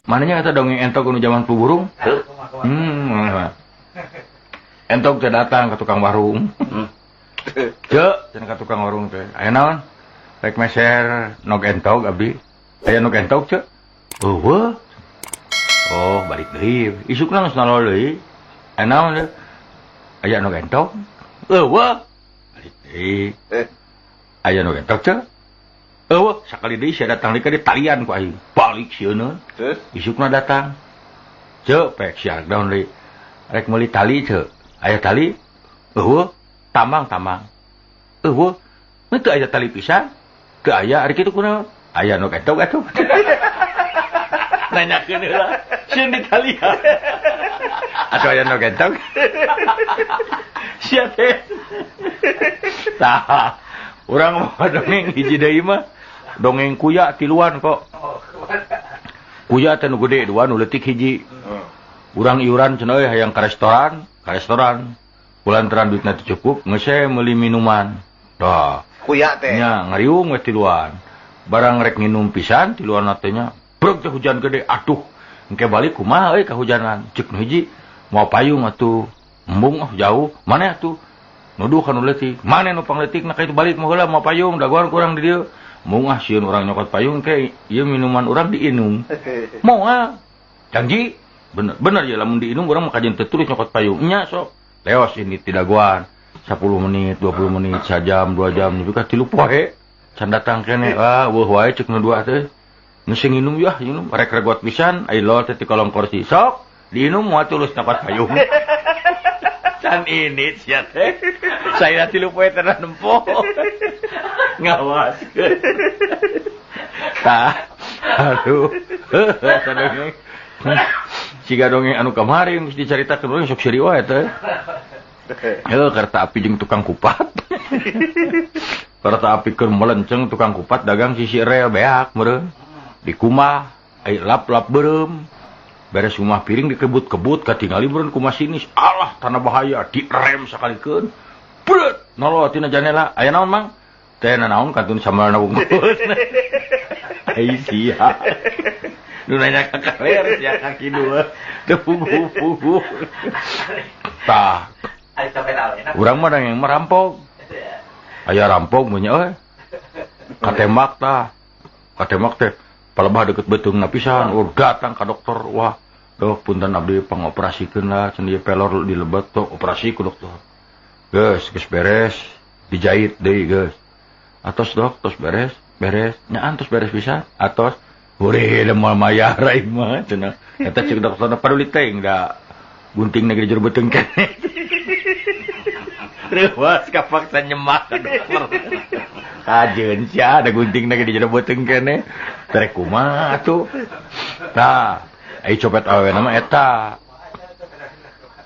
Mananya eta dongeng entog nu zaman puburung? Heuh. Entog teh datang ke tukang warung. Ceu, cenah ka tukang warung teh. Aya naon? Rek meser nog entog abdi. Aya nog entog, ceu? Euweuh. Oh, balik deui. Isukna geus nalol deui. Aya naon, ceu? Aya nog entog? Euweuh. Balik deui. Aya nog entog, ceu? Euweuh, sakali deui sia datang deui ka dieu talian ku aing. Balik sieun. Terus? Isukna datang. Ceu, pek sia daun deui. Rek meuli tali, ceu. Aya tali? Euweuh. Tambang-tambang. Euweuh. Mun teu aya tali pisan. Teu aya ari kitu kunaon? Aya nu entog atuh. Nanyakeun heula, sieun ditalian. Atuh aya nu entog. Sia teh. Tah, urang mah dongeng hiji deui mah dongeng kuya tiluan kok. Kuya teh nu gede dua, nu leutik hiji. Urang iuran cenah euy hayang ka restoran, ka restoran. Kulantaran duitna teu cukup, geus we meuli minuman. Tah. Kuya teh. Nya ngariung we tiluan. Barang rek nginum pisan tiluan teh nya. Breg teh hujan gede, aduh. Engke balik kumaha euy kahujanan. Ceuk nu hiji, moal payung atuh. Embung ah jauh, maneh atuh. Nuduh ka nu leutik. Maneh nu pangleutikna ka itu balik mah heula moal payung dagoan ku urang di dieu. Embung ah sieun urang nyokot payung ke ieu minuman urang diinum. Moal. Janji. Bener, bener ya lamun diinum urang mah kajeun teu tulus nyokot payung. Nya sok. Leos ini ti dagoan. 10 menit, 20 menit, sajam, 2 jam nepi ka 3 poe. Can datang keneh. Ah, eueuh wae ceuk nu dua teh. Geus nginum yah, nginum rek regot pisan, ai lol teh ti kolong kursi. Sok, diinum moal tulus nyokot payung. Can ini sia teh. Saya 3 poe teh nempo. Ngawas. Tah, aduh. Eta dongeng. Siga dongeng anu kamari geus dicaritakeun urang sok seuri wae teh. Heuh, kereta api jeung tukang kupat. Kereta api keur melenceng tukang kupat dagang sisi rel beak meureun. Dikumah, ai lap-lap beureum. Beres rumah piring dikebut-kebut katingali meureun ku masinis. Alah, tanda bahaya direm sakalikeun. Bret, nolol tina janela. Aya naon, Mang? Teh nanaon kantun sambalna wungkul. Ai sia. Nu nanya ka kaler sia kaki dua. Teu puguh-puguh. Tah. Urang mah dongeng merampok. Aya rampok mun nya euy. Katembak tah. Katembak teh palebah deukeut beuteungna pisan. Oh, datang ka dokter. Wah, dok punten abdi pangoperasikeun lah cenah ieu pelor dilebet tok operasi ku dokter. Geus, geus beres, dijahit deui geus. Atos dok, tos beres, beres. Nyaan tos beres pisan. Atos hore da moal mayar aing mah cenah. Eta ceuk dokterna paduli teuing da gunting di jero beuteung keneh. Reuwas kapaksa nyemak ka dokter. Kajeun sia da gunting di jero beuteung keneh. Terek kumaha atuh. Tah, ai copet awewena mah eta.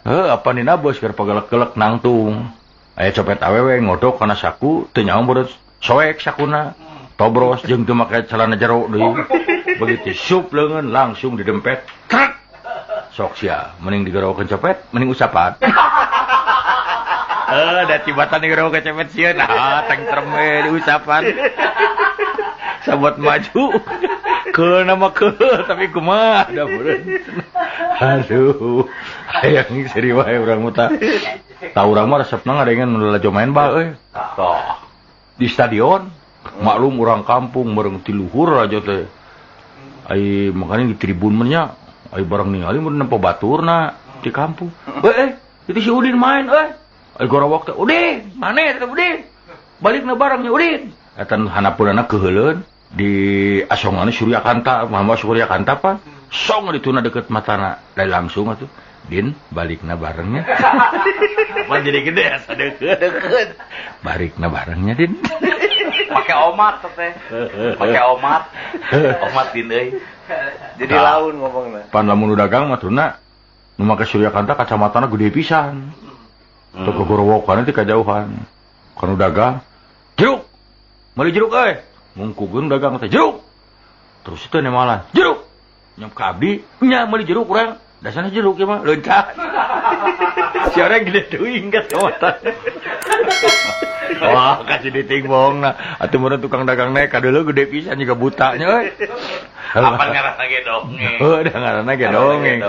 Heuh, apa nina bos keur pagelek-gelek nangtung. Aya copet awewe ngodok kana saku teu nyaho beureuh soek sakuna. Tobros jeung teu make celana jero deui. Begitu sup leungeun langsung didempet. Trek. Sok sia, mending digerowokeun copet, mending usapan. Heuh, da tibatan digerowokeun copet sieun, ah tengtrem we diusapan. Sabot maju. Keuna mah keul, tapi kumaha da meureun. Aduh, hayang seuri wae urang mah tah. Tah urang mah resepna ngadengeun nu lalajo main bal euy. Tah. Di stadion, maklum urang kampung bareng ti luhur aja teh. Ai makanya di tribun mah nya, ai bareng ningali mun nempo baturna di kampung. Itu si Udin main euy. Ai gorowok teh, Udin, maneh teh Udin. Balikna barengnya Udin. Eta hanapeunana keuheuleun di asongan Suryakanta, Muhammad Suryakanta apa? Song dituna deket matana, da langsung atuh. Din, balikna barengnya. Apa jadi gede asa deket. Deket. Balikna barengnya, Din. Pakai omat teh. Pakai omat. Omat din euy. Jadi laun ngomongna. Pan lamun nu dagang mah tuna nu make Suryakanta kacamatana gede pisan. Teu kegorowokan teh kajauhan. Kanu dagang jeruk. Meuli jeruk euy. Mungkugeun dagang teh jeruk. Terus teh nemalan jeruk. Nyam ka abdi nya meuli jeruk urang. Dasarna jeruk ieu mah leuncat. Si orang gede teuing kacamata. Wah, kasih diting bohongna. Atuh meureun tukang dagang naik kadeuleu gede pisan juga butanya euy. Apa ngaranna ge dongeng. Heuh, da ngaranna ge dongeng.